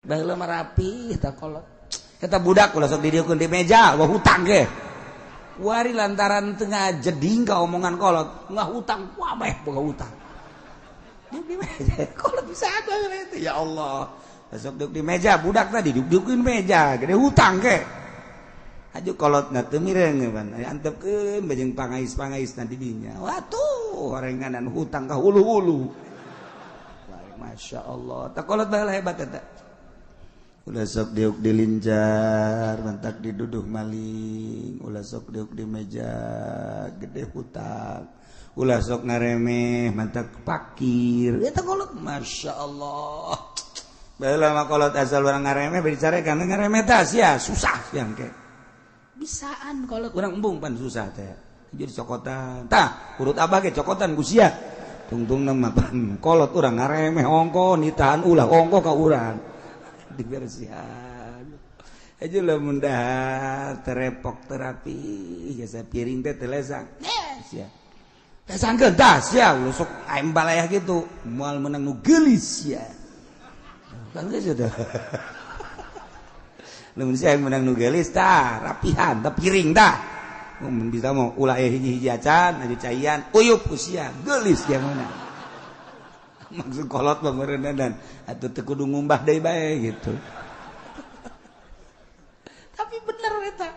Baheula mah rapi eta kolot. Eta budak ulah sok didieukeun di meja, wah hutang ge. Wari lantaran teu ngajeding ka omongan kolot, ngah hutang, wabeh boga hutang. Di meja kolot bisa ada itu ya Allah. Sok duduk di meja, budak tadi duduk-dudukin meja, gede hutang ge. Aju kolot na teu mireng pan, antepkeun bajeng pangais-pangais na di dinya. Watuh, horenganan hutang ka hulu-hulu. Masya Allah, tak kolot baheula hebat eta. Ulah sok diuk dilincar, mantak diduduh maling, ulah sok diuk di meja, gede hutang. Ulah sok ngaremeh, mantak pakir. Eta kolot, Masya Allah. Baheula mah kolot asal urang ngaremeh bari carekan ngaremeh tah sia susah sia engke. Bisaan kolot urang embung pan susah teh. Jadi cokotan. Tah, urut abah ge cokotan ku sia. Tungtungna mah pan kolot urang ngaremeh ongko nitahan ulah ongko ka urang. Dibersihan. Aja lamun dahar terepok terapi jasa piring teh teu lesang. Sia. Lesangkeun tah sia ulah sok aing balayah kitu moal meunang nu geulis sia. Kan geus teh. Lamun sia meunang nu geulis tah rapihan tah piring tah. Mun bisa mah ulah aya hiji-hiji acan aju caian uyup ku sia geulis sia meunang. Maksud kolot mah meureun atuh teu kudu ngumbah deui bae gitu. Tapi bener eta.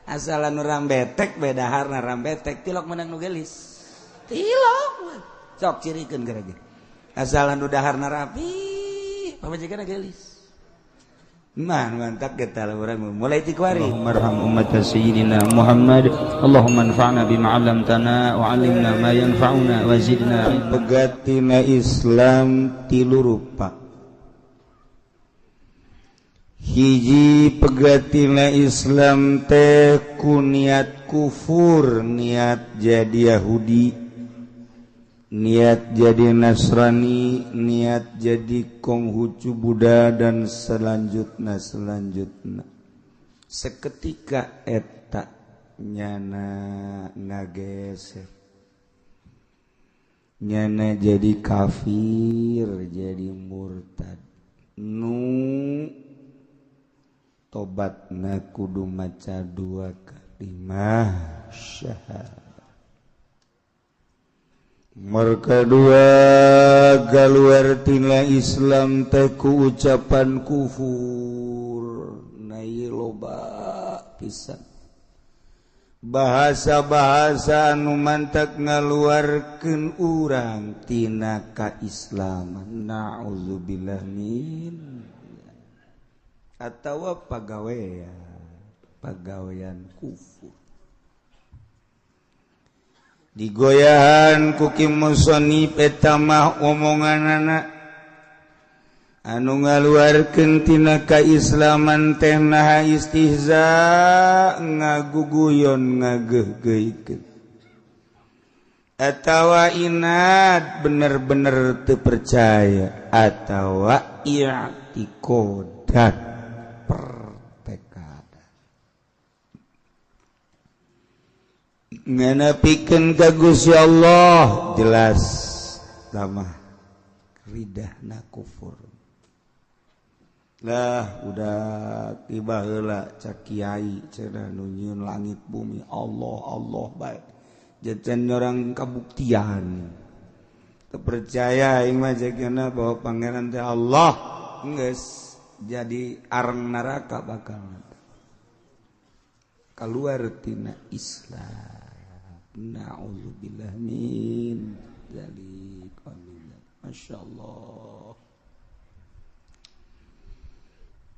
Asalan urang betek bae daharna rambetek tilok meunang nu geulis. Tilok. Sok cirikeun gara ge. Asalan nu daharna rapi, pamajikanna geulis. Nah, mantap kita orang mulai ti kuari. Allahumma arham ummat sayyidina Muhammad. Allahumma anfa'na bima 'allamtana wa 'allimna ma yanfa'una wa zidna. Pegatina Islam tilu rupa. Hiji pegatina Islam teh ku niat kufur, niat jadi Yahudi, niat jadi Nasrani, niat jadi Konghucu Buddha dan selanjutnya selanjutnya. Seketika eta nyana ngageser, nyana jadi kafir, jadi murtad. Nu tobatna kudu maca dua kalimah syahadat. Mereka dua galuar tina Islam teh ku ucapan kufur. Nah loba pisan bahasa-bahasa anu mantak ngaluarkeun urang tina kaislaman. Na'udzubillah min atawa pagawean, pagawean kufur. Digoyahan ku Ki Musonib eta mah omonganana anu ngaluarkeun tina kaislaman teh naha istihza ngaguguyon ngageuhgeuhkeun atawa inad bener-bener teu percaya atawa i'tiqodan pertekad nganapikeun ka Gusti Allah jelas tamah ridahna kufur. Lah udah tiba heula cak kiai cenah nu nyieun langit bumi Allah Allah bae jajan orang kabuktian teu percaya aing mah jagana bahwa pangeran teh Allah geus jadi areng neraka bakal keluar tina Islam. Na'udzubillah min dzalik. Amin. Masyaallah.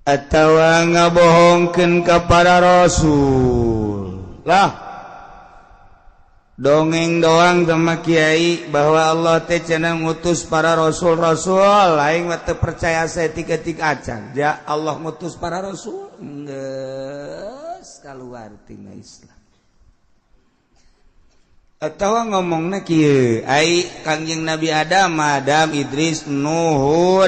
Atawa ngabohongkeun ka para rasul. Lah dongeng doang sama kiai bahwa Allah teh cenah ngutus para rasul-rasul, aing mah teu percaya saeutik-eutik acan. Ja Allah ngutus para rasul geus kaluar tina Islam. Atawa ngomongna kieu, ai Kangjeng Nabi Adam, Adam, Idris, Nuh,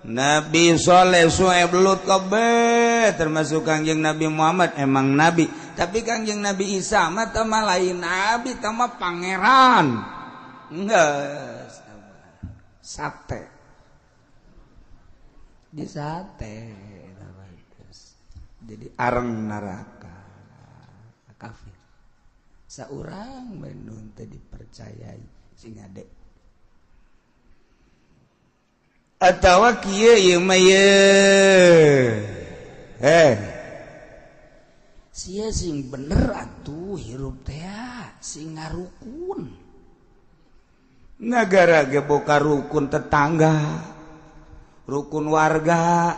Nabi Soleh, Su'aib, Lut kabeh termasuk Kangjeng Nabi Muhammad emang nabi, tapi Kangjeng Nabi Isa mah teh mah lain nabi, teh mah pangeran. Geus sate. Disate jadi areng neraka kafir. Saurang menun teh dipercayai sing ade. Atawa kieu ieu mah ye. Sia sing bener atuh hirup teh sing ngarukun. Nagara ge boka rukun tetangga, rukun warga.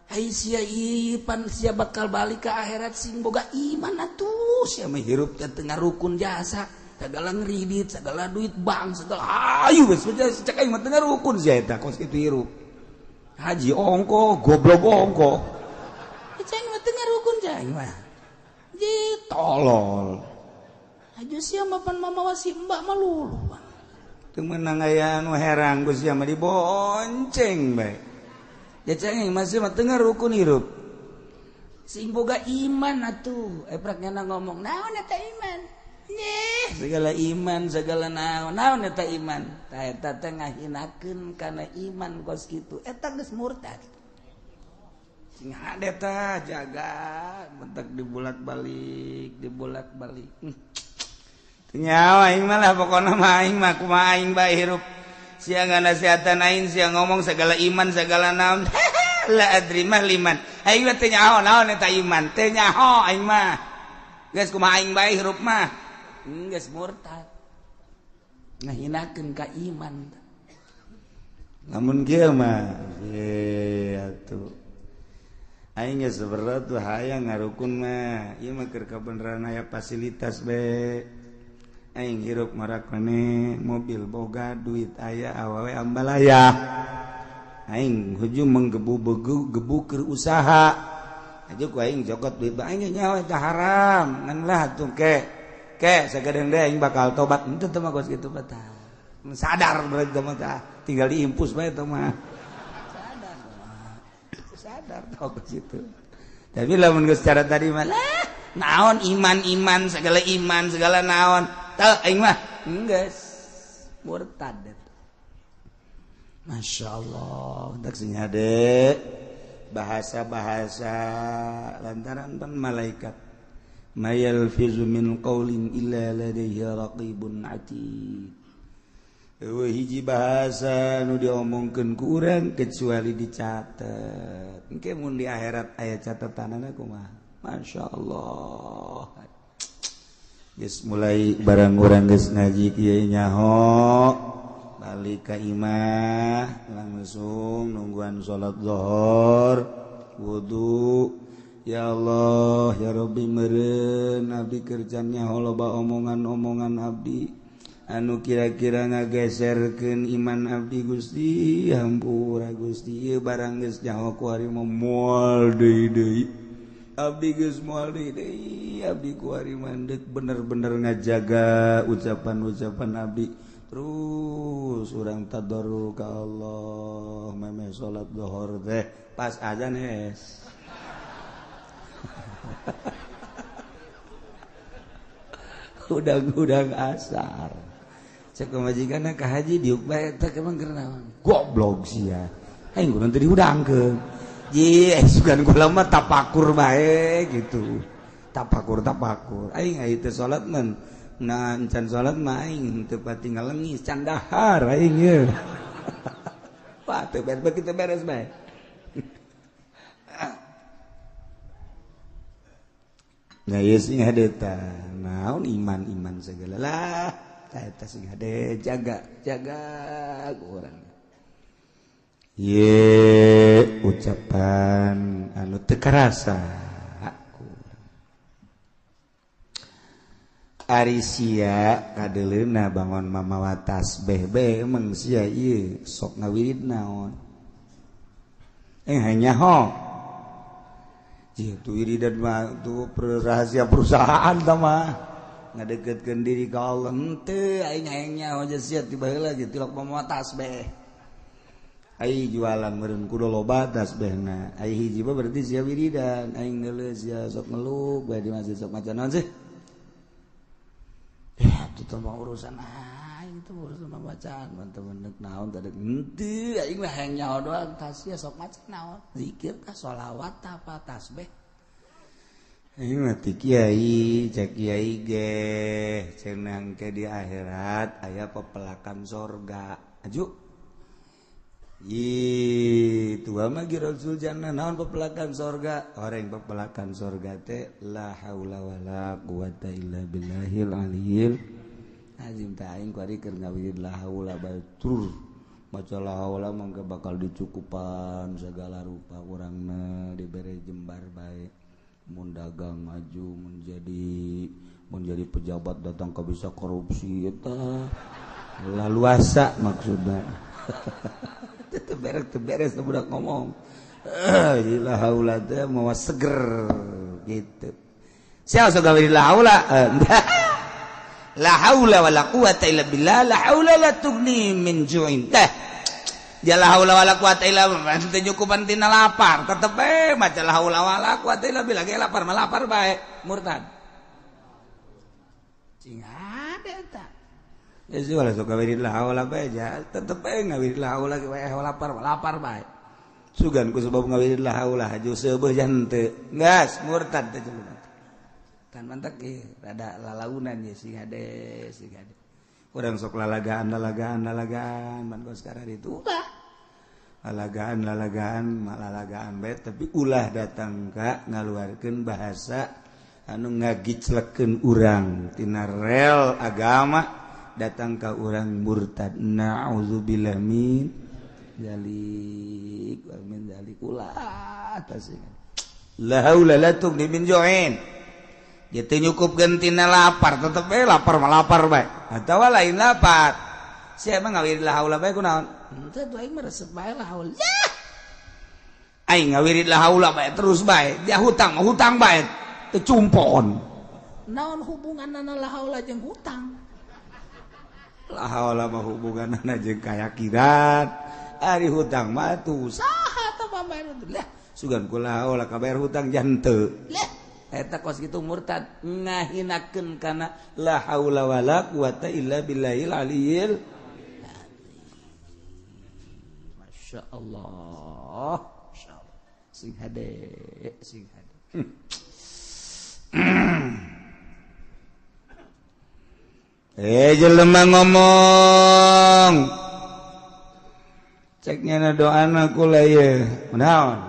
Ai sia ieu pan sia bakal balik ke akhirat sing boga iman atuh. Sia mah hirup teh teu ngarukun jasa, segala ngridit, segala duit bank, segala ayu geus cek aing mah teu ngarukun sia eta kos kitu hirup. Haji ongko, goblok ongko. Cek aing mah teu ngarukun cek aing mah. Ji tolol. Aja sia mah pan mamawa si mbak mah lulu. Teu meunang aya anu herang ku sia mah dibonceng bae. Ya cek aing mah sia mah teu ngarukun hirup. Sing boga iman atuh. Eprak nyana ngomong, naon eta iman? Nyeh, segala iman, segala naon, naon eta iman. Tah eta teh ngahinakeun kana iman kos kitu. Eta geus murtad. Sing hade tah jaga, bentak dibolak-balik, dibolak-balik. Teu nyawa aing mah lah pokona mah aing mah kumaha aing bae hirup. Sia nganasehatan aing, sia ngomong segala iman, segala naon. La adri mah liman. Aing mah teu nyaho naon eta iman, teu nyaho aing mah. Geus kumaha aing bae hirup mah. Geus murtad. Ngahinakeun ka iman. Lamun kieu mah ye atuh. Aing geus berat tuh hayang ngarukun mah. Ieu mah keur kabeneran aya fasilitas be. Aing hirup marakane mobil boga duit aya awewe ambalaya. Aing hujung menggebu-gebu keur usaha. Aja ku aing jokot duit bae aing nyawa eta haram. Ngan lah atuh ke. Ke sagadeng deui aing bakal tobat. Henteu teh mah kos kitu mah tah. Sadar berarti mah tah. Tinggal diimpus bae teh mah. Sadar. Sadar tau ke situ. Tapi lamun geus cara tadi mah lah naon iman-iman segala iman segala naon. Teu aing mah geus murtad. Masya Allah, tak sing hade bahasa-bahasa lantaran pan malaikat. Mayalfizu min qaulin illa ladaihi raqibun atid. Eueuh hiji bahasa nu diomongkeun ku urang kecuali dicatet. Engke mun di akhirat aya catatanana kumaha? Masya Allah. Geus mulai barang urang geus ngaji kieu nyaho. Balik ka imah langsung nungguan salat zuhur wudu. Ya Allah ya Rabbi meureun abdi kerjanya loba omongan-omongan abdi anu kira-kira ngageserkeun iman abdi Gusti hampura Gusti ieu barang geus nyaho ku ari moal deui deui abdi geus moal deui deui abdi ku ari mandek bener-bener ngajaga ucapan-ucapan abdi. Terus urang tadarru ka Allah memeh salat zuhur teh pas azan es. Udang-udang asar. Cek pamajikanna ka haji diuk bae teh emang keur naon? Goblok sia. Aing kudu teu diudangkeun. Ji, sugan kula mah tapakur bae gitu. Tapakur-tapakur. Aing aya teh salat mah nah encan salat mah aing teu pati ngalengis can dahar aing ye. Wah teu beres kitu beres bae. Nah ieu sing hade tah naon iman-iman segala lah tah eta sing hade jaga jaga ku urang. Ye ucapan anu teu karasa. Ari sia kadeleuna bangon mamawa tasbih bae emang sia ieu sok ngawirid naon hanya ho tu wiridan mah tu rahasia perusahaan tah mah ngadeukeutkeun diri ka Allah henteu aing hayang nyaho sia ti baheula ge tilok mamawa tasbih ai jualan meureun kudu loba tasbihna ai hiji mah berarti sia wiridan aing ngeuleuh sia sok ngeluk bae di masjid sok maca naon sih. Ya, itu mah urusan aing itu Tuh urus bacaan teman-teman naon tadi henteu aing mah hayang nyaho doang tah sia sok maca naon zikir tah sholawat tah apa tasbih. Aing mah ti kiai cek kiai ge cenah ke di akhirat aya pepelakan sorga aju. Ih, tua mah Rasul jannah naon pepelakan sorga? Orang pepelakan sorga teh la haula wala quwata illa billahil aliyil azim. Tah aing kuari keur ngawirid la haula batur maca la haula mangga bakal dicukupan segala rupa urangna dibere jembar bae. Mun dagang maju menjadi pejabat datang ke bisa korupsi eta laluasa maksudna. Teu beres budak ngomong. La haula teh mawa seger gitu. Sia sok gawe la haula. La haula wala quwata illa billah la haula la tughni min ju'in. Teh dia la haula wala quwata illa billah teu nyukupan tina lapar tetep bae maca la haula wala quwata illa billah ge lapar mah lapar bae murtad. Cing ada eta. Geus wala sok gawe la haula bae ja tetep bae ngawirid la haula ge wae lapar mah lapar bae. Sugan ku sebab ngawirid la haula haju seubeuh jan teu. Geus murtad teh jelema. Kan mantak ge rada lalaunan ye sing hade sing hade. Urang sok lalagaan lalagaan lalagaan man kos sekarang itu ulah lalagaan lalagaan lalagaan bae tapi ulah datang ka ngaluarkeun bahasa anu ngagiclekeun urang tina rel agama datang ka urang murtad. Na'udzubillah min dzalik wa min dzalik ulah tasih la haula la tughni min ju'in. Gitu nyukupkeun tina lapar tetep bae lapar mah lapar bae atawa lain lapar sia mah ngawirid la haula bae kunaon henteu tuh aing mah resep bae la haula aing ngawirid la haula bae terus bae dia hutang hutang bae teu cumpon naon hubunganna la haula jeung hutang la haula mah hubunganna jeung kayakinan ari hutang mah tuh saha teh pambayar lah sugan ku la haula kabayar hutang janteu lah eta kos kitu murtad ngahinakeun kana la haula wala quwata illa billahil aliyil azim. Masya Allah, masya Allah. Sing hade, sing hade. Jelema ngomong. Ceknya na doana kula ye. Naon?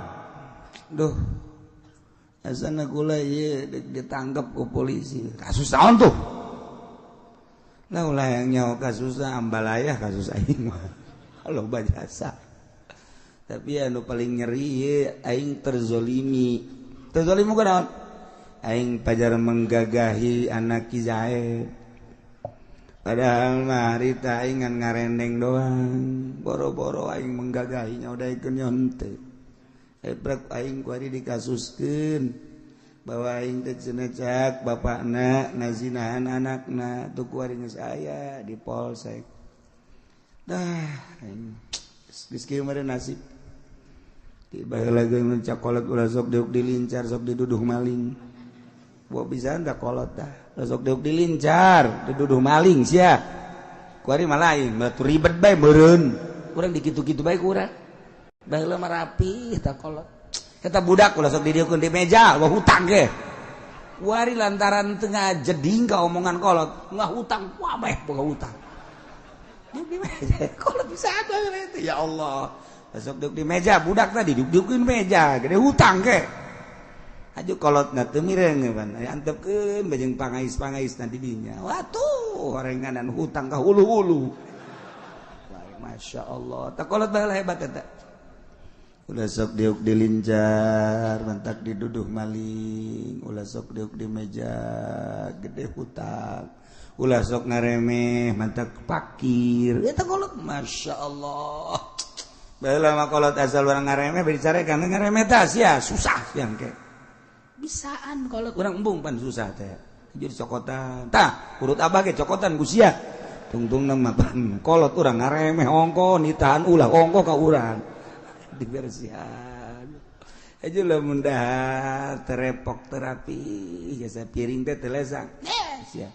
Duh. Asana kula ieu ditangkap ku polisi. Kasus naon tuh? Lah ulah yang nyaho kasusna ambalaya kasus aing mah. Loba jasa. Tapi anu paling nyeri ieu aing terzolimi. Terzolimi ku naon? Aing pajar menggagahi anak Ki Zaid. Padahal mah harita aing ngan ngarendeng doang. Boro-boro aing menggagahi nya udah henteu. Ebrek aing kuari dikasuskeun bahwa aing teh cenah cak bapakna ngazinahan anakna tuh kuari geus aya di polsek. Dah aing geus kieu mah nasib. Tiba baheula ge mun cakolot ulah sok diuk dilincar sok diduduh maling. Buah pisan da kolot dah. Sok diuk dilincar diduduh maling sia. Kuari mah lain, batu ribet bae meureun. Urang dikitu-kitu bae ku urang. Baheula mah rapi eta kolot. Eta budak ulah sok didieukeun di meja, wah hutang ge. Wari lantaran teu ngajeding ka omongan kolot, ngahutang wabeh boga hutang. Di meja kolot bisa ada itu ya Allah. Sok diuk di meja budak tadi diuk-diukeun meja, gede hutang ge. Aju kolotna teu mireng pan, antepkeun bajeng pangais-pangais na di dinya. Watuh, horenganan hutang ka hulu-hulu. Masya Allah, tah kolot baheula hebat eta. Ulah sok diuk dilincar, mantak diduduh maling, ulah sok diuk di meja gede hutang, ulah sok ngaremeh, mantak pakir. Eta kolot, masya Allah. Baheula mah kolot asal urang ngaremeh bari carekan ngaremeh tah sia susah yang ke. Bisaan kolot urang embung pan susah teh. Jadi cokotan. Tah, urut abah ge cokotan ku sia. Tungtungna mah pan kolot urang ngaremeh ongko nitahan ulah ongko ka urang. Dibersihan aja lah mudah terepok terapi jasa piring teh telesang ya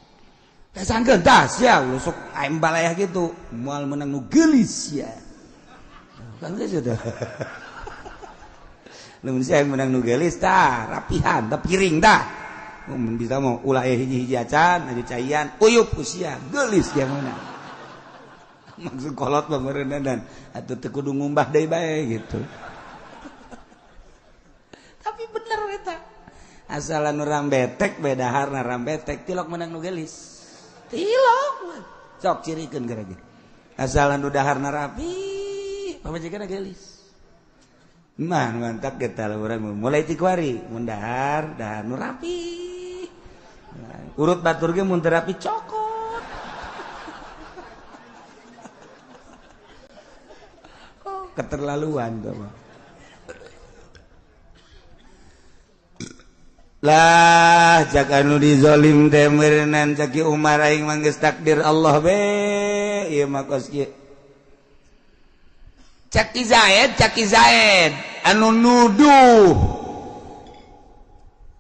Sangkeun tah sia sok aing balayah gitu moal menang nu geulis sia. Kan geus teh. Lamun sia menang nu geulis tah rapihan tah piring tah. Mun bisa mau ulah hiji-hiji acan aju caian uyup ku sia geulis sia meunang. Maksud kolot mah meureunna atuh teu kudu ngumbah deui bae gitu. Tapi bener eta. Asalan nu rambetek bae daharna rambetek tilok menang nu geulis. Tilok sok cirikeun gara ge. Asalan nu daharna rapi pamajikanna geulis. Mah mantap kita urang mulai ti kuari mun dahar dahar nu rapi. Urut batur ge mun teu rapi cokot. Oh, keterlaluan tuh mah. Lah cak anu dizolim teh meureunnan cak Ki Umar aing mah geus takdir Allah be ieu mah kos kieu. Cak Ki Zaid anu nuduh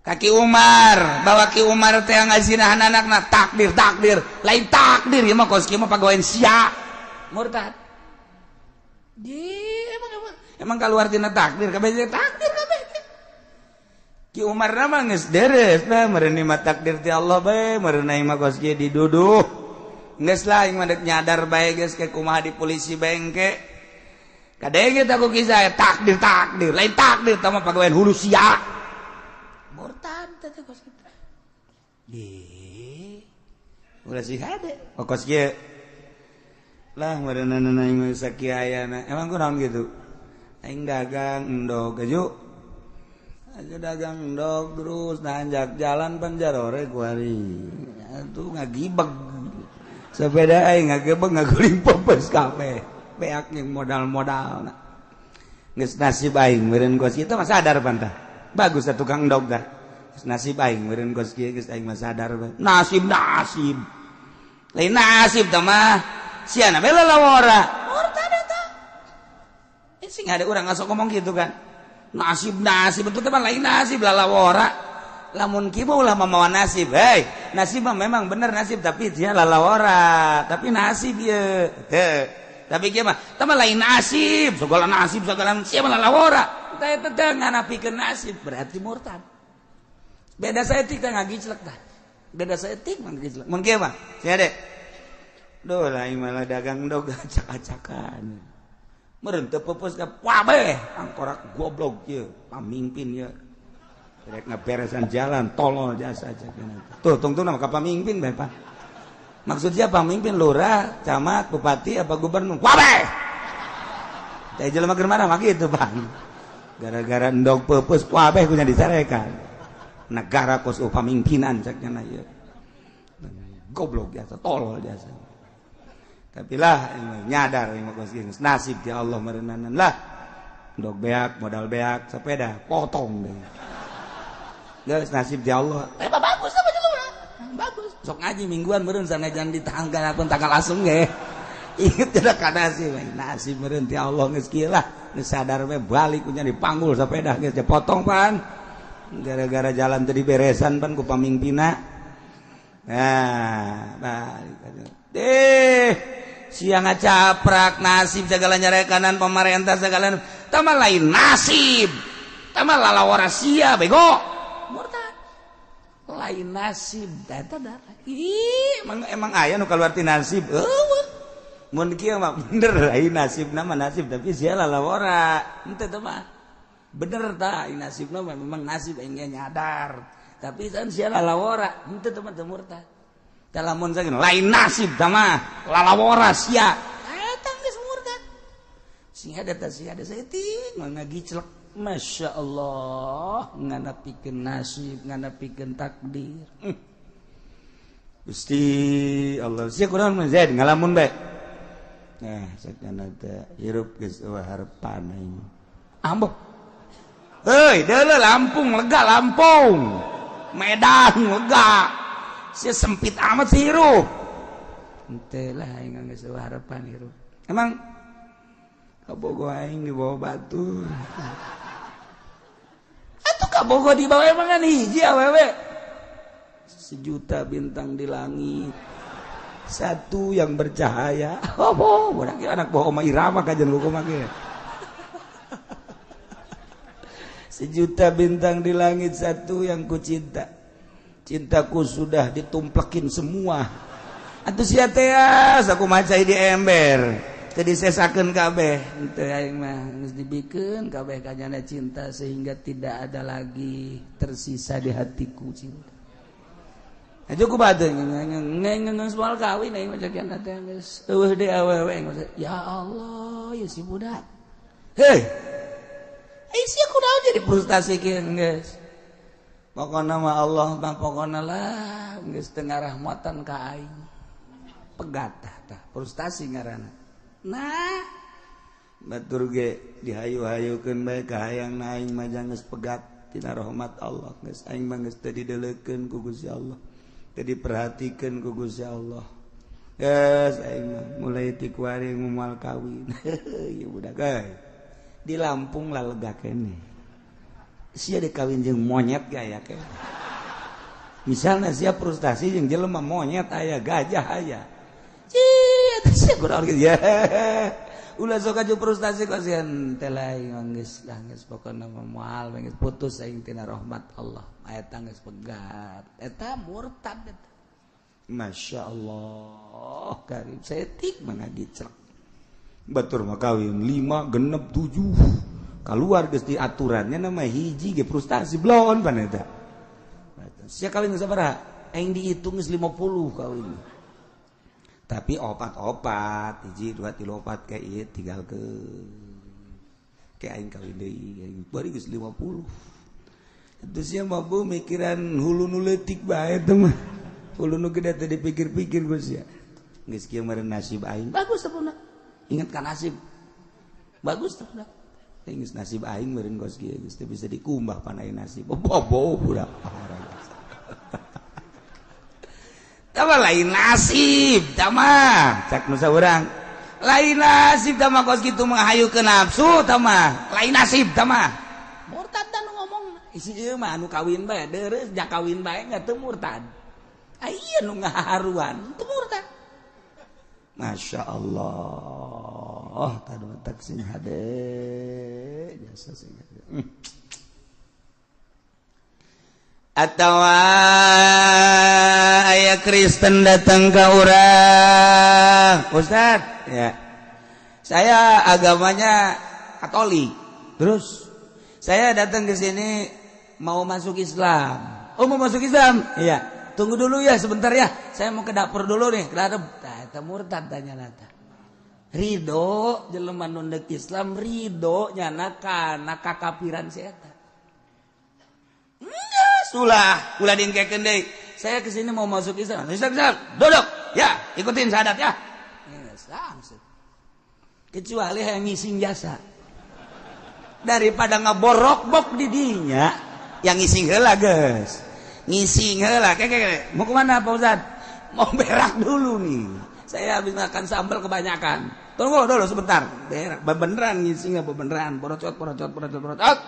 ka Ki Umar bahwa Ki Umar teh ngazinahan anakna takdir takdir lain takdir ieu mah kos kieu mah pagawean sia murtad. Di emang kaluar tina takdir kabeh takdir kabeh. Ki Umar mah geus deres lah meureun mah takdir ti Allah bae meureun mah kos kieu diduduh geus lah aing mah deuk nyadar bae geus ke kumaha di polisi bengke kadenge tah ku kisah takdir takdir lain takdir tah mah pagawean hulu sia murtad teh kos kitu di ulah sih hade kos kieu lah meureun aing mah sakieu ayana emang kunaon kitu aing dagang endog aju aja dagang endog terus nanjak jalan panjarore kuari atuh ngagibeg sepeda aing ngagebeg ngaguling pepes kabeh beak jeung modal-modalna geus nasib aing meureun kos kitu mah sadar pantah bagus atuh tukang endog dah geus nasib aing meureun kos kieu geus aing mah sadar nasib nasib lain nasib tah mah siana bae lalawora murtad eta sing ada urang ngasok ngomong gitu kan nasib nasib itu teman lain nasib lalawora lamun kieu ulah mamawa nasib hei nasib mah memang bener nasib tapi dia lalawora tapi nasib ieu teu tapi kieu mah teman lain nasib segala nasib segala sia mah lalawora teh teh nganapikeun nasib berarti murtad beda saeutik teh ngagiclek tah beda saeutik mah ngagiclek mun kieu mah sia de duh lain malah dagang dog acak-acakan meureun teu peupeus ka kabeh angkorak goblok ieu pamimpin ieu rek ngaberesan jalan tolol jasa aja tuh tungtungna ka pamimpin bae Pak maksud siapa pamimpin lurah camat bupati apa gubernur kabeh teh jelema keur marah mah kitu Bang gara-gara endog peupeus kabeh kunya disarekan negara kos pamimpinan cek nya ieu goblok jasa tolol jasa tapi lah nyadar nasib ya Allah merenanan lah ndok beak modal beak sepeda potong deh geus nasib ya Allah bagus apa jelema bagus sok ngaji mingguan meureun sanajan di tanggal pun tanggal asem ge inget cenah ka nasib nasib meureun ti Allah geus kieu lah geus sadar we balik kunya dipanggul sepeda geus dipotong pan gara-gara jalan teu diberesan pan ku pamimpinna nah balik deh siang ngacaprak nasib segala nyarekanan pemerintah segala tama lain nasib tama lalawara sia bego murtad lain nasib eta darah ih emang aya nu kaluar ti nasib eueuh mun kieu mah bener lain nasibna mah nasib tapi sia lalawara henteu teh mah bener tah nasibna mah memang nasib aing ge nyadar tapi kan sia lalawara henteu teh mah teu murtad lamun saking lain nasib tah mah lalawara sia eta geus murtad sing ada teh sia ada saeutik ngagiclek Masya Allah nganapikeun nasib nganapikeun takdir Gusti Allah sia kurang mah Zaid ngalamun bae nah sakana teh hirup geus eueuh harepan aing ambo heuy deuleu Lampung lega Lampung Medan lega sia sempit amat sih hirup henteu lah aing geus eueuh harapan hirup emang kabogo aing di bawah batu atuh kabogo di bawah emang kan hiji awewe sejuta bintang di langit. Satu yang bercahaya. Oh, budak anak bawa Oma Irama kajian hukum ge. Sejuta bintang di langit satu yang ku cinta. Cintaku sudah ditumplekin semua. Atuh sia teh aku macai di ember. Teu disesakeun kabeh. Henteu aing mah geus dibikeun kabeh kanyana cinta sehingga tidak ada lagi tersisa di hatiku cinta. Aja ku bade ngeung soal kawin aing mah cakian teh geus eueuh deui awewe. Ya Allah, ya si budak. Hei. Sia kunaon jadi frustasi kieu geus. Pokona mah Allah mah pokona lah geus teu ngarahmatan ka aing. Pegat tah frustasi ngaranna. Nah, batur ge dihayu-hayukeun bae ka hayang na aing mah geus pegat tina rahmat Allah geus aing mah geus teu dideulekeun ku Gusti Allah. Teu diperhatikeun ku Gusti Allah. Geus aing mah mulai ti kuari moal kawin. Ieu budak euy. Di Lampung lah lega kene. Sia dikawin jeung monyet gaya kene. Misalnya sia frustasi jeung jelema monyet aya gajah aya. Cia sia kurang gitu ya. Ulah sok aju frustasi kasihan teh lain geus lah geus pokona mah moal geus putus aing tina rahmat Allah. Eta geus pegat. Eta murtad eta. Masya Allah karim setik mah ngagicrek. Batur mah kawin 5 genep 7 keluar geus di aturannya nama hiji ge frustasi blon pan eta. Sia kawin geus sabaraha? Aing dihitung geus 50 kawin. Tapi opat-opat 1 2 3 4 kayak ieu tinggal ke kayak aing kawin deui aing bari geus 50. Itu sia mah bu mikiran hulu nu leutik bae teh mah. Hulu nu gede teh dipikir-pikir geus sia. Geus kieu meureun nasib aing. Bagus teh puna. Ingatkan nasib. Bagus tuh. Ingat nasib aing meureun kos kieu geus teu bisa dikumbah panai nasib. Bobo budak. Tama lain nasib, tama cak nu saurang. Lain nasib tama kos kitu menghayukeun nafsu tama. Lain nasib tama. Murtad da nu ngomong. Isi ieu mah anu kawin bae, deureuh ja kawin bae nya teu murtad. Aya nu ngaharuan teu murtad. Masya Allah, tadu tak sing hade, jasa sing hade. Atau aya Kristen datang ke urang, Ustad, ya, saya agamanya Katolik. Terus saya datang ke sini mau masuk Islam. Oh, mau masuk Islam? Iya. Tunggu dulu ya sebentar ya. Saya mau ke dapur dulu nih, ke dapur. Tah eta murtad tanya nata. Ridho jelema nu deuk Islam ridho nyana kana kakafiran si eta. Geus ulah, ulah diengkekeun deui. Saya ke sini mau masuk Islam. Islam, Islam. Duduk. Ya, ikutin syahadat ya. Langsung. Kecuali yang ngising jasa. Daripada ngaborok-bok di dinya, yang ngising heula geus. Ngising heula, keke. Mau kemana Pak Ustad? Mau berak dulu nih. Saya habis makan sambal kebanyakan. Tunggu dulu sebentar. Berak, beneran ngising apa beneran? Porocot, porocot, porocot, porocot.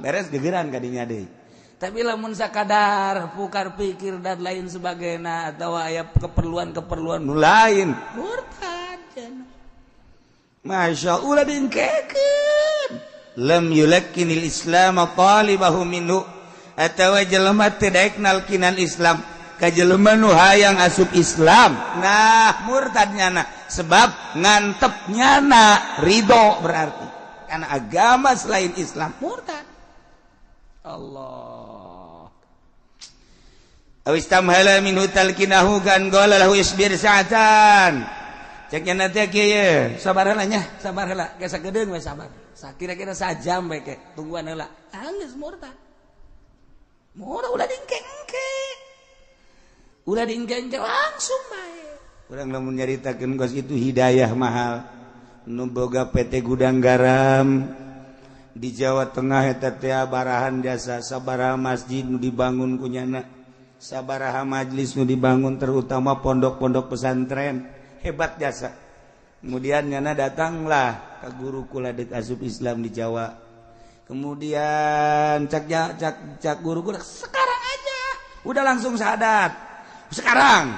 Beres gegeran kadinya deui. Tapi lamun sakadar pukar pikir dan lain sebagainya atau aya keperluan-keperluan nu lain, murtad cenah. Masya Allah diengkekeun. Lam yulakkinil Islam talibahu minhu. Atawa jelema teu daek nalkinan Islam ka jelema nu hayang asup Islam. Nah, murtad nyana sebab ngantep nyana ridho berarti karena agama selain Islam murtad. Allah. Aw istamhala minhu talkinahu kan qala lahu isbir sa'atan. Cek nya teh kieu, sabar heula nya, sabar heula, geus sagedeung we sabar. Sakira-kira sajam we ke, tungguan heula. Ah geus murtad. Murtad ulah diengke-engke. Ulah diengke-engke langsung bae. Urang lamun nyaritakeun kos itu hidayah mahal. Nu boga PT Gudang Garam di Jawa Tengah eta teh barahan jasa sabaraha masjid nu dibangun ku nyana, sabaraha majlis nu dibangun terutama pondok-pondok pesantren, hebat jasa. Kemudian nyana datanglah ke guru kula deuk asup Islam di Jawa. Kemudian cak cak cak guru kula sekarang aja udah langsung syahadat. Sekarang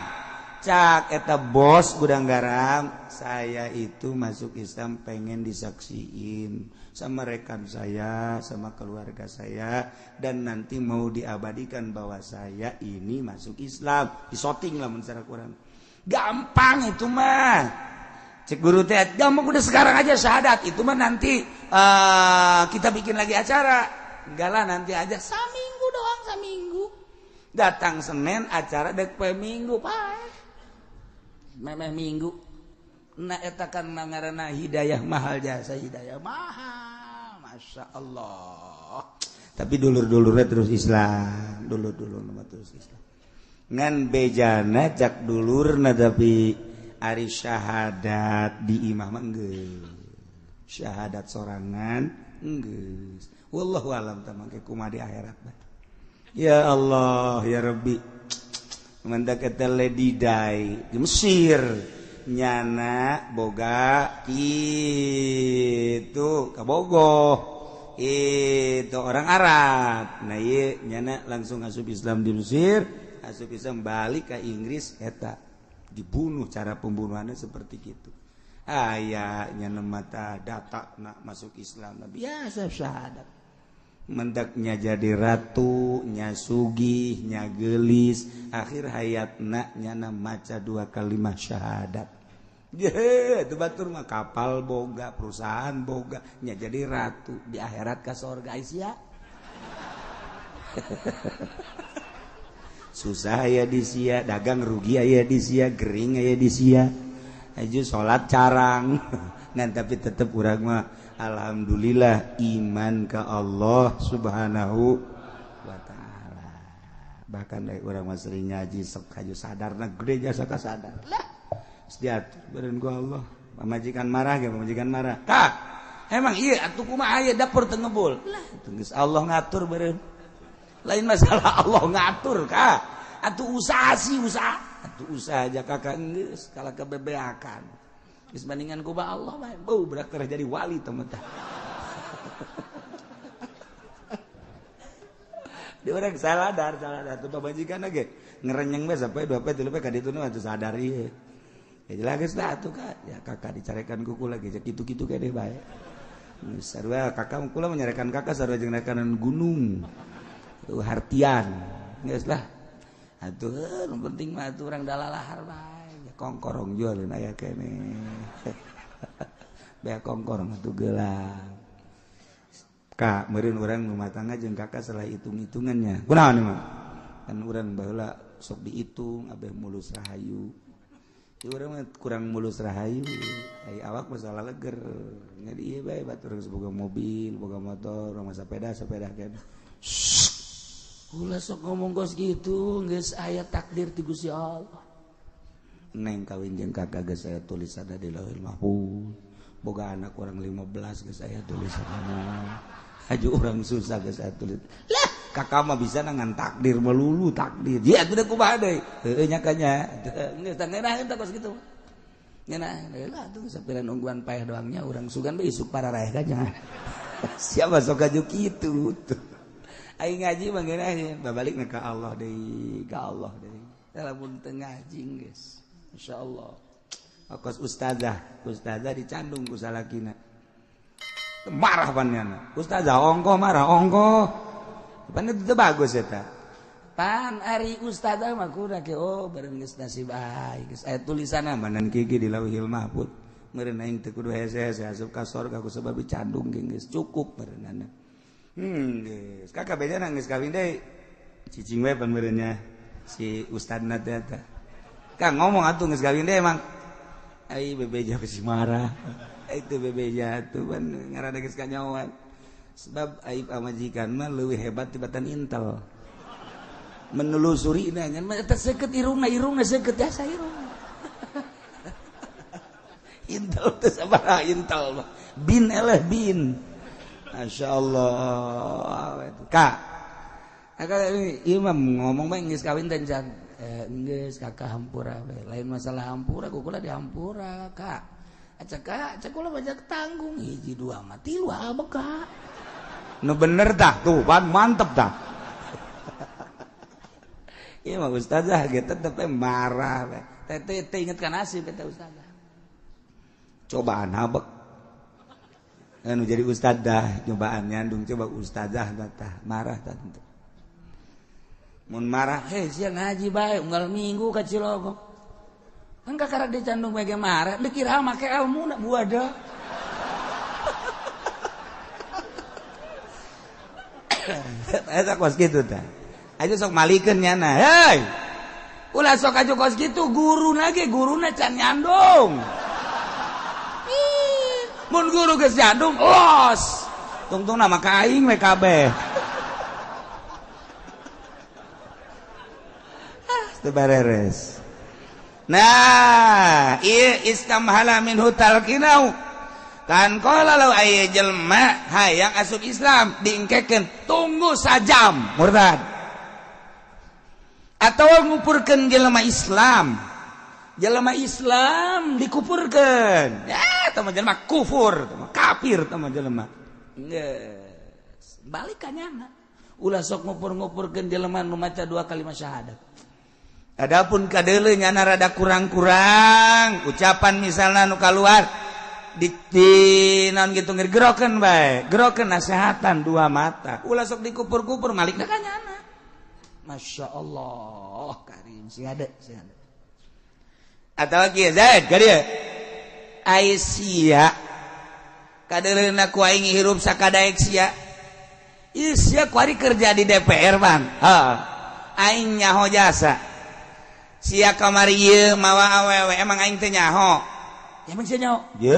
Cak eta bos gudang garam, saya itu masuk Islam pengen disaksiin sama rekan saya, sama keluarga saya, dan nanti mau diabadikan bahwa saya ini masuk Islam. Disoting lah secara kurang. Gampang itu mah. Cek guru teh, gampang udah sekarang aja syahadat. Itu mah nanti kita bikin lagi acara. Enggak lah nanti aja, saminggu doang, saminggu. Datang Senin acara dek poe Minggu, Pak. Memeh minggu. Nah eta kan ngaranna hidayah mahal, jasa hidayah mahal. Masya Allah. Tapi dulur-dulurnya terus Islam, dulur-dulur terus Islam. Ngan bejana cak dulurna tapi ari syahadat di imah mah geus. Syahadat sorangan geus. Wallahu alam tah mangke kumaha di akhirat. Ya Allah ya Rabbi. Mandak eta Lady Di di Mesir nyana boga itu kabogoh itu orang Arab. Nah ieu nyana langsung asup Islam di Mesir, asup Islam balik ke Inggris eta dibunuh, cara pembunuhannya seperti gitu. Aya nyana mata data nak masuk Islam biasa syahadat. Mendaknya jadi ratu, nya sugih, nya gelis, akhir hayatna nyana maca 2 kalimat syahadat. Ye, itu batur mah kapal boga, perusahaan boga, nya jadi ratu di akhirat ka sorga sia. Susah aya di sia, dagang rugi aya di sia, gering aya di sia. Aju salat carang. Ngan tapi tetep urang mah alhamdulillah iman ke Allah Subhanahu wa ta'ala. Bahkan dari orang mah sering ngaji sok haju sadarna gede jasa ka sadar. Lah, geus diatur beureun ku Allah. Pamajikan marah ge pamajikan marah. Kak, emang ieu atuh kumaha aya dapur teu ngebul. Lah, geus Allah ngatur beureun. Lain masalah Allah ngatur kak. Atuh usaha sih usaha. Atuh usaha aja kakak geus kalah kebebeakan. Geus bandingan ku ba Allah bae. Beuh berak jadi wali teman teh. Di orang saladar tuh pamajikan ge ngerenyeng we sampai 2 pe 3 pe ka ditu nu atuh sadar ieu. Ya jelas geus lah atuh kak. Ya kakak dicarekan ku kula ge kitu-kitu keneh bae. Geus sarua kakak kula menyarekan kakak sarua jeung rekanan gunung. Tuh hartian. Geus lah. Atuh nu penting mah atuh urang dalalahar bae. Kongkorong jualin aya kene. Bea kongkorong atuh gelang. Kak, meureun urang rumah tangga jeung kakak salah hitung-hitungannya. Kunaon mah? Kan urang baheula sok dihitung abeh mulus rahayu. Ieu urang mah kurang mulus rahayu. Ai awak masalah leger. Jadi ieu bae batur geus boga mobil, boga motor, urang mah sepeda kene. Ulah sok ngomong kos gitu, geus aya takdir ti Gusti Allah. Neng kawin jeung kakak geus aya tulisanna di Lauhul Mahfuz. Boga anak urang 15 geus aya tulisanna. Haju urang susah geus aya tulis. Lah, kakak mah bisa ngan takdir melulu takdir. Ya atuh da kumaha deui? Heueuh nya kanya. Geus tah ngeunah tah kos kitu. Ngeunah lah atuh sapira nungguan paeh doangnya urang sugan bae isuk pararaeh kanya. Siapa sok aju kitu tuh. Aing ngaji mah ngeunah babalikna ka Allah deui, ka Allah deui. Lamun teu ngaji geus. Masya Allah. Kos ustazah, ustazah dicandung ku salakina. Marah panjana. Ustazah ongkoh marah ongkoh. Pan itu bagus eta. Pan ari ustazah mah kudu ke oh bareng geus nasib aing. Geus aya tulisanna manan gigi di Lauhil Mahfuz. Meureun aing teu kudu hese-hese asup ka sorga ku sebab dicandung ge geus cukup meureunana. Geus. Kakak bejana geus kawin deui. Cicing we pan meureunnya si ustadna teh eta. Kang ngomong atuh geus kawin deui emang. Ai bebeja besi marah. Itu bebeja atuh pan ngaranna geus kanyahoan. Sebab aib pamajikan mah leuwih hebat tibatan intel. Menelusuri nya mah eta seukeut irungna, irungna seukeut jasa irungna. Intel teh sabaraha intel mah. Bin eleh bin. Masyaallah. Kak. Akak ieu mah ngomong bae geus kawin teh can. Geus kakak hampura we. Lain masalah hampura, kukula dihampura, Kak. Acak kak, acak kula banyak tanggung hiji dua mah tilu abek kak. Nu bener tah tuh, pan mantep tah. Ieu mah ustazah ge tetep marah we. Teh teh inget ka nasib eta ustazah. Cobaan habek. Anu jadi ustazah cobaan nyandung coba ustazah tah marah tah tentu. Mun marah heh sia ngaji bae unggal minggu ka Cilogok. Kan kakara dicandung bae marah, dikira make ilmu na buada. Eta kos kitu tah. Aja sok malikeun nyana. Hei. Ulah sok aju kos kitu guruna ge guruna can nyandung. Mun guru geus nyandung los. Tungtungna mah ka aing we kabeh. Ah, teu bareres. Nah, ieu istamhala minhu talqinau. Kan qala law aya jelema hayang asup Islam diengkekeun tunggu sajam murtad. Atau ngupurkeun jelema Islam. Jelema Islam dikupurkeun. Ya, tah mah jelema kufur, tah mah kafir tah mah jelema. Geus, balik ka nyana. Ulah sok ngupur-ngupurkeun jelema nu maca dua kalimat syahadat. Adapun kadeuleu nyana rada kurang-kurang ucapan misalna nu kaluar di naon gitu gerokeun bae, gerokeun nasehatan dua mata. Ulah sok dikupur-kupur malikna ka nyana. Masya Allah karim sing ada sing ada. Atawa kieu Zaid ka dieu. Ai sia kadeuleuna ku aing hirup sakadaek sia. Ieu sia kuari kerja di DPR bang. Heeh. Aing nyaho jasa. Sia kamari ieu mawa awewe emang aing teh nyaho. Emang sia nyaho? Ye.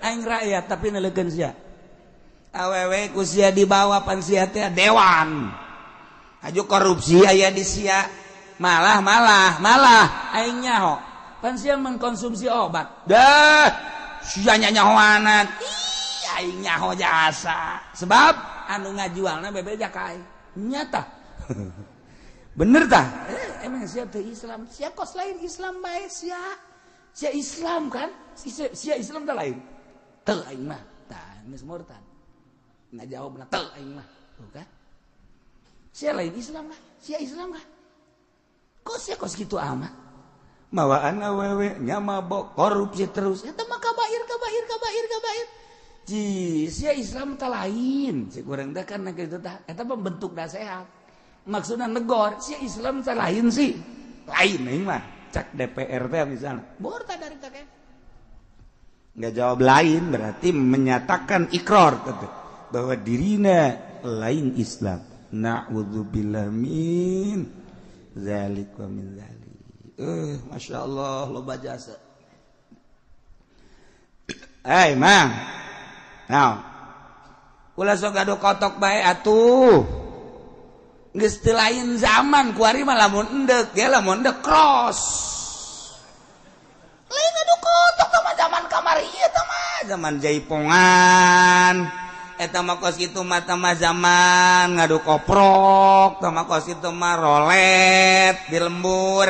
Aing rakyat tapi neulekeun sia. Awewe ku sia dibawa pan sia teh dewan. Aju korupsi aya di sia. Malah malah malah aing nyaho. Pan sia mengkonsumsi obat. Dah sia nyahoanan. Ih aing nyaho jasa. Sebab anu ngajualna bebeja ka aing. Nyata. Bener tah? Emang sia teu Islam. Sia kos lain Islam bae sia. Sia Islam kan? Sia Islam teh lain. Teu aing mah. Tah geus murtad. Ngajawabna teu aing mah. Tuh kan? Sia lain Islam lah. Sia Islam lah. Kok sia kos kitu amat? Mawaan awewe nya mabok korupsi terus. Eta mah kabair kabair kabair kabair. Ji, sia Islam teh lain. Si kurang teh kan kitu tah. Eta mah bentuk nasehat. Maksudna negor, sia Islam teh lain sih. Lain aing mah. Cak DPR teh misalnya. Murtad dari teh. Enggak jawab lain berarti menyatakan ikrar bahwa dirina lain Islam. Na'udzubillah min zalik wa min zalik. Masya Allah loba jasa. Hei mang. Nah. Ulah sok gaduh kotok bae atuh. Geus teu lain zaman kuari mah lamun endek ge lamun endek cross. Lain gaduh kotok tah mah zaman kamari ieu tah mah zaman jaipongan. Eta mah kos kitu mah tah mah zaman ngadu koprok, tah mah kos kitu mah rolet di lembur.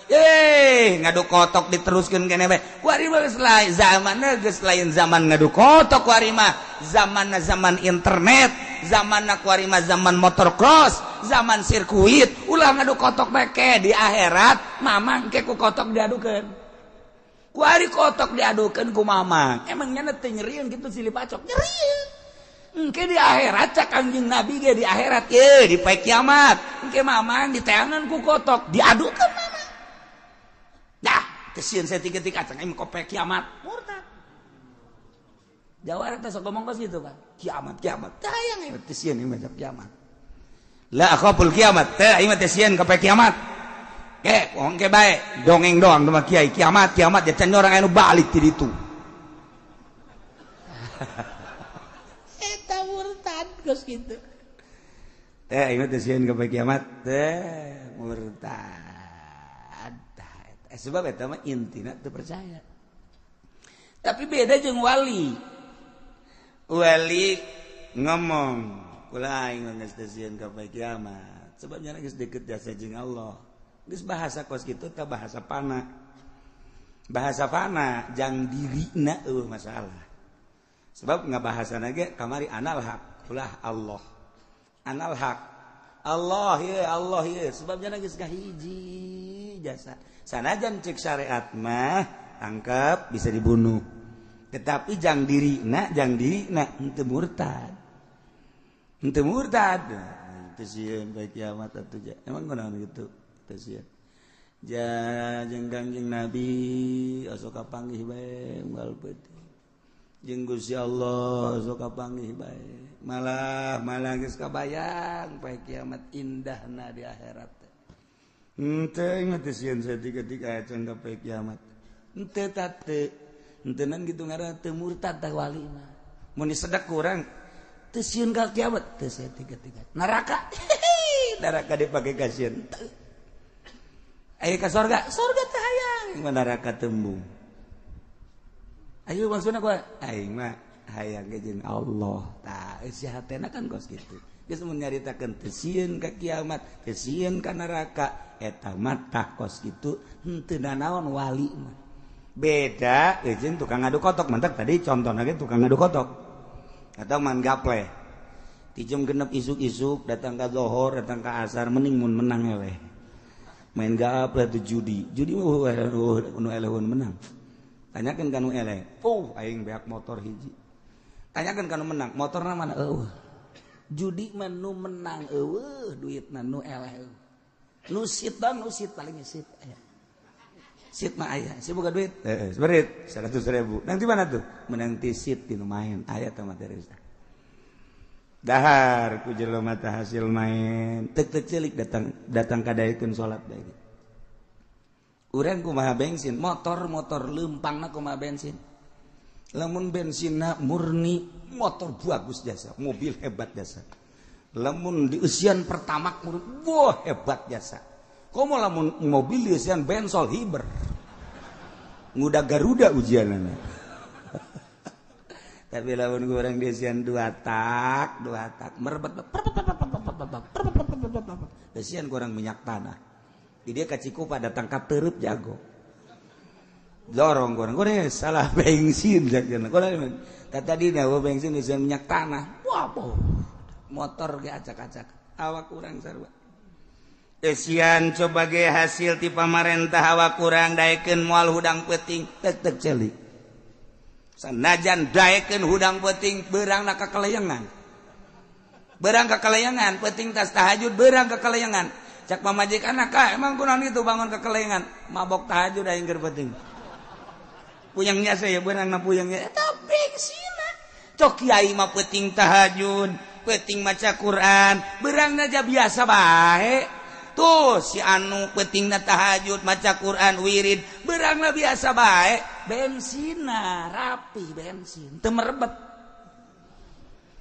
Yeay, ngadu kotok diteruskeun keneh bae. Kuari mah geus lain zamanna geus lain zaman ngadu kotok kuari mah. Zamanna zaman internet, zamanna kuari mah zaman motocross, zaman sirkuit. Ulah ngadu kotok bae ke di akhirat mamang ke ku kotok diadukeun. Kuari kotok diadukeun ku mamang. Emang nya teu nyerieun kitu silih pacok, nyerieun. Engke di akhirat cak Kangjeng Nabi ge di akhirat ye di poe kiamat. Engke mamang diteangan ku kotok diadukeun mamang. Dah, kesieun saya tiga-tiga acang aing kope kiamat. Murtad. Jawara teh sok ngomong kos gitu kan. Kiamat, kiamat. Tah hayang aing teh sieun aing mah kiamat. La akhaful kiamat. Teh aing mah teh sieun ka poe kiamat. Ke, wong ke bae dongeng doang mah kiai kiamat, kiamat ya can orang anu balik ti ditu. Eta murtad kos kitu. Teh aing mah teh sieun ka poe kiamat. Teh murtad. Sebab eta mah intina teu percaya. Tapi beda jeung wali. Wali ngomong, kula aing geus teu sieun ka poe kiamat. Sebab nya geus deket jasa jeung Allah. Geus bahasa kos kitu teh bahasa pana. Bahasa fana jang dirina eueuh masalah. Sebab ngabahasana ge kamari anal haq, ulah Allah. Anal haq. Allah ye, Allah ye. Sebab nya geus kahiji. jasa. Sanajan cek syariat mah tangkap bisa dibunuh. Tetapi jang diri na henteu murtad. Henteu murtad. Teu sieun bae kiamat atuh ja. Emang kunaon kitu? Teu sieun. Ja jeung Kangjeng Nabi osok kapanggih bae unggal peuting. Jeung Gusti Allah osok kapanggih bae. Malah malah geus kabayang poe kiamat indahna di akhirat. Henteu ingat sieun saeutik-eutik acan ka poe kiamat. Henteu tate. Henteunan kitu ngaranna teu murtad tah wali mah. Mun disedek ku urang teu sieun ka kiamat teu saeutik-eutik. Neraka. Neraka dipake kasieun. Ayo ka sorga, sorga teh hayang, neraka tembung. Ayo maksudna kumaha? Aing mah hayang ge jeung Allah. Tah eusi hatena kan kos kitu. Geus mun nyaritakeun teu sieun ka kiamat, teu sieun ka neraka, eta mah tah kos kitu henteu nanaon wali mah. Beda jeung tukang ngadu kotok, mantak tadi contohna ge tukang ngadu kotok. Atau man gaple. Ti jam 6 isuk-isuk datang ka zohor, datang ka asar mending mun menang eleh. Main gaple tuh judi. Judi mah nu eleh menang. Tanyakan ka nu eleh. Oh, aing beak motor hiji. Tanyakan ka nu menang, motorna mana? Eueuh. Judi mah nu menang eueuh, duitna nu eleh eueuh. Nu sit nu sit paling sit aya. Sit mah aya, si boga duit. Heeh, seberit 100.000. Nang di mana tuh? Menang ti sit di nu main. Aya teh materi. Dahar ku jelema teh hasil main. Tek-tek celik datang kadaekeun salat bae. Urang kumaha bensin, motor-motor leumpangna kumaha bensin. Lamun bensinna murni, motor bagus jasa, mobil hebat jasa. Lamun dieusian pertamax murni, wah hebat jasa. Komo lamun mobil dieusian bensol hiber. Nguda Garuda ujianana. Tapi lamun urang dieusian dua tak merebet eusian kurang minyak tanah. Di dia ka Cikupa datang ka Teureub jago. Dorong kurang goreng salah bensin jajan. Goreng tadi nya bensin eusian minyak tanah. Wah, motor ge acak-acak. Awak kurang sarua. Eusian coba ge hasil ti pamarentah awak kurang daekeun moal hudang peuting tek-tek celik. Sanajan daekeun hudang peuting beurangna ka kalayangan. Beurang ka kalayangan, peuting tas tahajud beurang ka kalayangan. Cak pamajikan ka emang kunaon kitu bangun ka kalayangan, mabok tahajud aing keur peuting. Puyangnya saya beurangna puyangnya eta bengsina. Cok kiai mah peuting tahajud, peuting maca Quran, beurangna aja biasa bae. Tuh si anu peutingna tahajud, maca Quran, wirid, beurangna biasa bae. Bensina rapi bensin, teu merebet.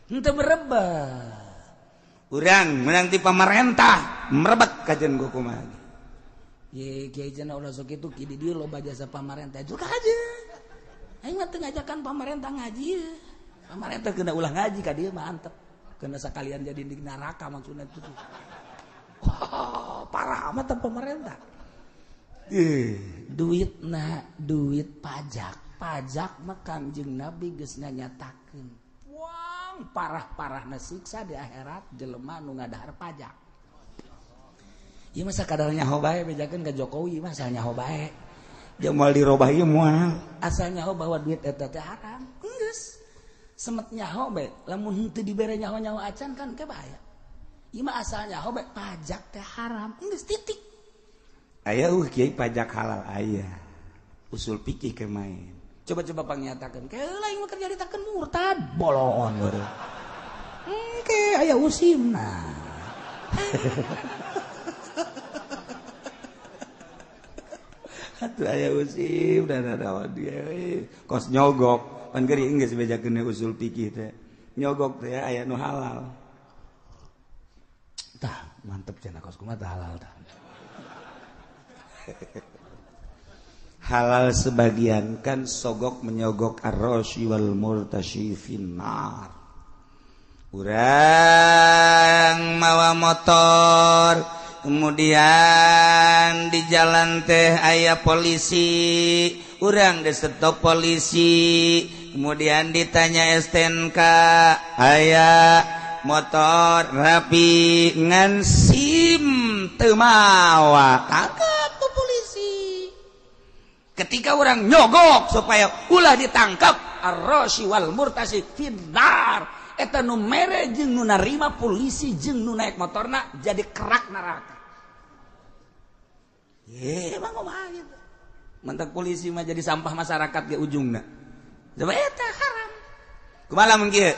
Henteu merebet. Urang menang ti pamarentah, merebet kajen ku kumaha. Ye kiai cenah ulah sok kitu ki di dieu loba jasa pamarentah juga aja. Aing mah teu ngajakan pamarentah ngaji ye. Pamarentah kena ulah ngaji ka dieu mah antep. Kena sakalian jadi di neraka maksudna itu. Oh, parah amat pemerintah. Duit na duit pajak, pajak mah Kangjeng Nabi geus nganyatakeun. Wang parah-parahna siksa di akhirat jelema nu ngadahar pajak. Ieu mah sakadar nyaho bae bejakeun ka Jokowi mah asal nyaho bae. Jeung moal dirobah ieu moal. Asal nyaho bahwa duit eta teh haram. Geus. Semet nyaho bae, lamun henteu dibere nyaho-nyaho acan kan ke bahaya. Ieu mah asal nyaho bae pajak teh haram. Geus titik. Aya kiai pajak halal aya. Usul pikir ke main. Coba-coba pangyatakeun. Keula aing mah keur nyaritakeun murtad bolon baru. Engke aya usimna. Atuh aya usim dan ada dia kos nyogok. Pan geuring geus bejakeun usul pikir teh. Nyogok teh aya nu halal. Tah, mantep cenah kos kumaha tah halal tah. Halal sebagian kan sogok menyogok ar-rasyi wal murtasyi finnar. Urang mawa motor, kemudian di jalan teh aya polisi, urang disetop polisi, kemudian ditanya STNK, aya motor rapi ngan SIM teu mawa, tangkap ku polisi. Ketika orang nyogok supaya ulah ditangkap, ar-rasi wal murtasi finnar. Eta nu mere jeung nu narima polisi jeung nu naik motorna jadi kerak neraka. Emang kumaha gitu. Mentak polisi mah jadi sampah masyarakat ge ujungna. Coba eta haram. Kumaha lamun kieu?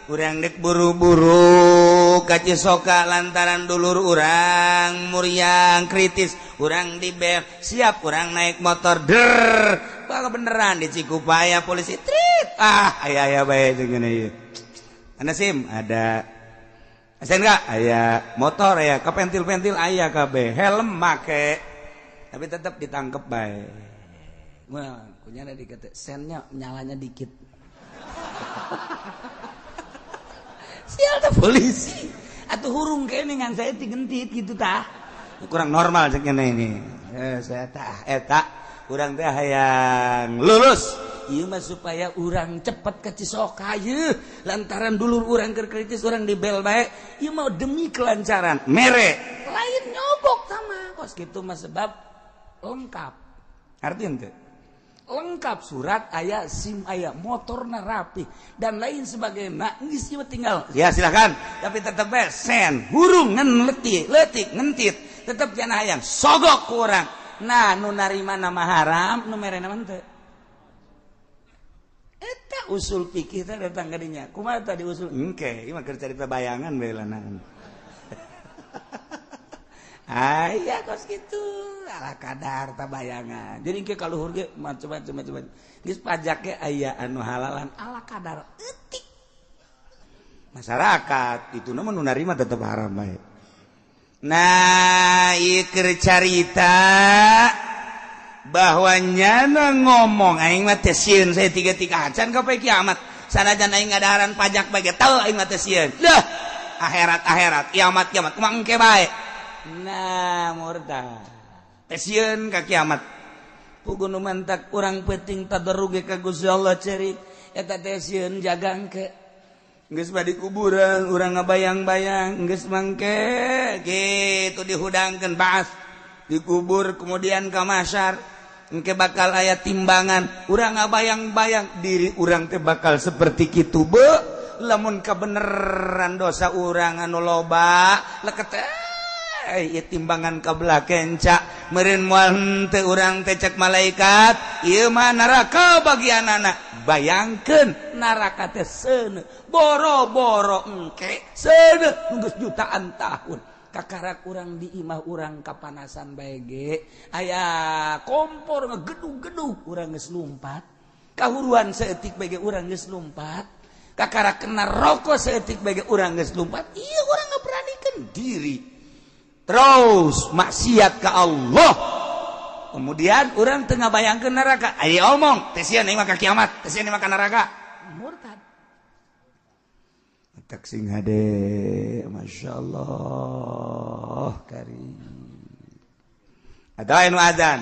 Urang dek buru-buru ka Cisoka lantaran dulur urang muriang kritis, urang dibel, siap urang naik motor der. Bakal beneran di Cikupaya polisi trit. Ah, aya aya bae jeung ngene ieu. Ana SIM ada. SNK aya, motor aya, kapentil-pentil aya kabeh, helm make. Tapi tetap ditangkep bae. Wah, kunyana dikata sennya nyalanya dikit. Sial teh polisi. Atuh hurung kene ngan saya digentit gitu tah. Kurang normal cek ngene ini. Saya tah eta urang teh hayang lulus. Ieu mah supaya urang cepet ke Cisoka ieu. Lantaran dulur urang keur kritis urang dibel bae. Ieu mah demi kelancaran. Mere lain nyogok sama kos kitu mah sebab lengkap. Artinya teh lengkap surat aya, SIM aya, motorna rapi dan lain sebagainya. Geus ieu tinggal ya silakan, tapi tetep bae sen hurung ngan letik letik ngentit tetep jana hayang sogok ku urang. Nah nu narima nama haram, nu merena mah teu. Eta usul fikih teh datang ka dinya. Kumaha tadi usul? Engke, ieu mah keur carita bayangan bae lanaan. Aya kos kitu ala kadar ta bayangan. Jadi engke ka luhur ge macam-macam macam. Geus pajak ge aya anu halalan ala kadar eutik. Masyarakat itu mah nu narima tetep haram bae. Nah, ieu keur carita bahwa nyana ngomong aing mah teh sieun saya tiga-tiga acan ka poe kiamat. Sanajan aing ngadaharan pajak bae ge teu aing mah teh sieun. Lah, akhirat-akhirat, kiamat-kiamat kumaha engke bae. Nah, murtad. Teh sieun ka kiamat. Puguh nu mantak urang peuting tadarruge ka Gusti Allah cerik eta teh sieun jaga engke. Geus badi kuburan urang ngabayang-bayang geus mangke kitu dihudangkeun baas dikubur kemudian ka mahsyar engke bakal aya timbangan urang ngabayang-bayang diri urang teh bakal seperti kitu be lamun kabeneran dosa urang anu loba leket ieu timbangan ka belah kenca meureun moal henteu urang teh cek malaikat ieu mah neraka bagianana. Bayangkeun neraka teh seuneu boro-boro engke seuneu geus jutaan tahun kakarak urang di imah urang kapanasan bae ge aya kompor ngegedug-gedug urang geus lumpat kahuruan saeutik bae ge urang geus lumpat kakarak kena rokok saeutik bae ge urang geus lumpat ieu urang ngaberanikeun diri terus maksiat ka Allah. Kemudian orang tengah bayangkeun neraka aya omong teh sieun aing mah ka kiamat teh sieun aing mah ka neraka murtad. Tak sing hade masyaallah karim. Ada anu azan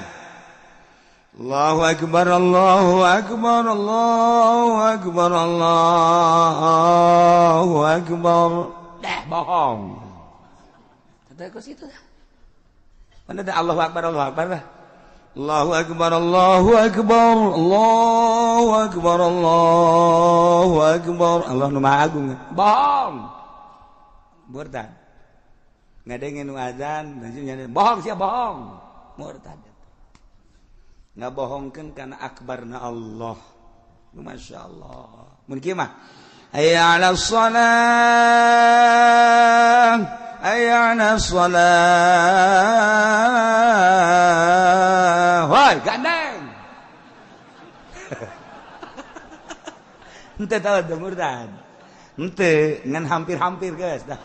Allahu akbar Allahu akbar Allahu akbar Allahu akbar. Dah bohong. Kata kos itu dah. Mana ada Allahu akbar Allahu akbar dah. Allahu akbar Allahu akbar Allahu akbar Allahu akbar. Allah nu maha agung. Bohong. Murtad. Ngadengin nu azan, bohong sia bohong. Murtad. Ngabohongkeun kana akbarna Allah. Masyaallah. Mun kieu mah hayya 'alas shalah hayya 'alas shalah. Woi, gandeng. Henteu tahu teu murtad. Henteu ngan hampir-hampir geus dah.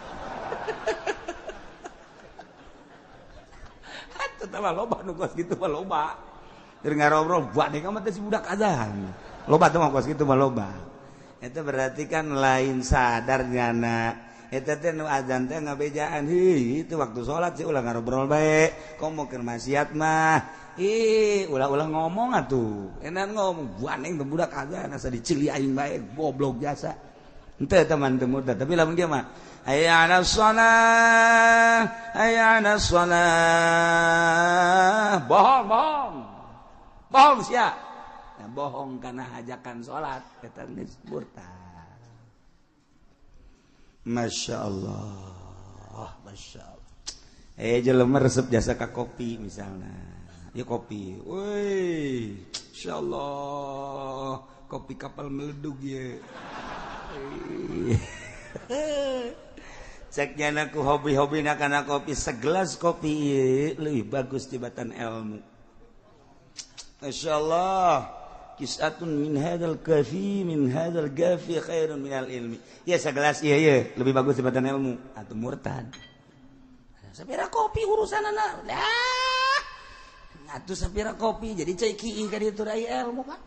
Atuh tah loba nu kos kitu mah loba. Keur ngarobrol buat deui mah teh si budak azan. Loba teh mah kos kitu mah loba. Eta berarti kan lain sadar nyana. Eta teh nu azan teh ngabejaan heuh itu waktu salat sih ulah ngarobrol bae. Komo keur maksiat mah. Ih, ulah-ulah ngomong atuh. Enak ngomong buaneng teh budak azan asa dicili aing bae goblok jasa. Henteu eta mah teu murtad, tapi lamun dia mah hayya 'alas shalah, hayya 'alas shalah. Bohong, bohong. Bohong sia. Nah, bohong karena ajakan salat eta geus murtad. Masya Allah, Masya Allah. Jelema resep jasa ka kopi misalnya. Ya kopi. Woi, Masya Allah, kopi kapal meledug ya. Ceknya aku hobi-hobi nak kopi, segelas kopi ye, lebih bagus tibatan ilmu. Masya Allah, kisatun min hadal kafi min hadal gafi khairun minal ilmi. Ya segelas iya ya lebih bagus tibatan ilmu atau murtad. Sapira kopi urusan anak. Dah. Atuh sapira kopi jadi cai kieu ka ditu rai ilmu Pak.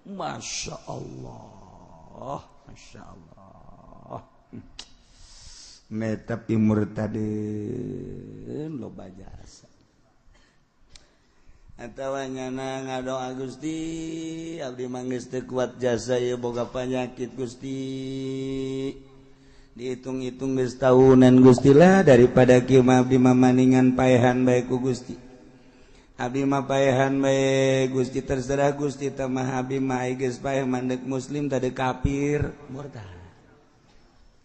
Masya Allah, Masya Allah. Tapi murtadin loba jasa. Atawa nyana ngadoa Gusti, abdi mah geus teu kuat jasa ieu boga panyakit Gusti. Dihitung-hitung geus tahunan Gusti lah daripada kieu mah abdi mah maningan paehan bae ku Gusti. Abdi mah paehan bae Gusti terserah Gusti teh mah abdi mah geus paeh mandek muslim tadi kafir murtad.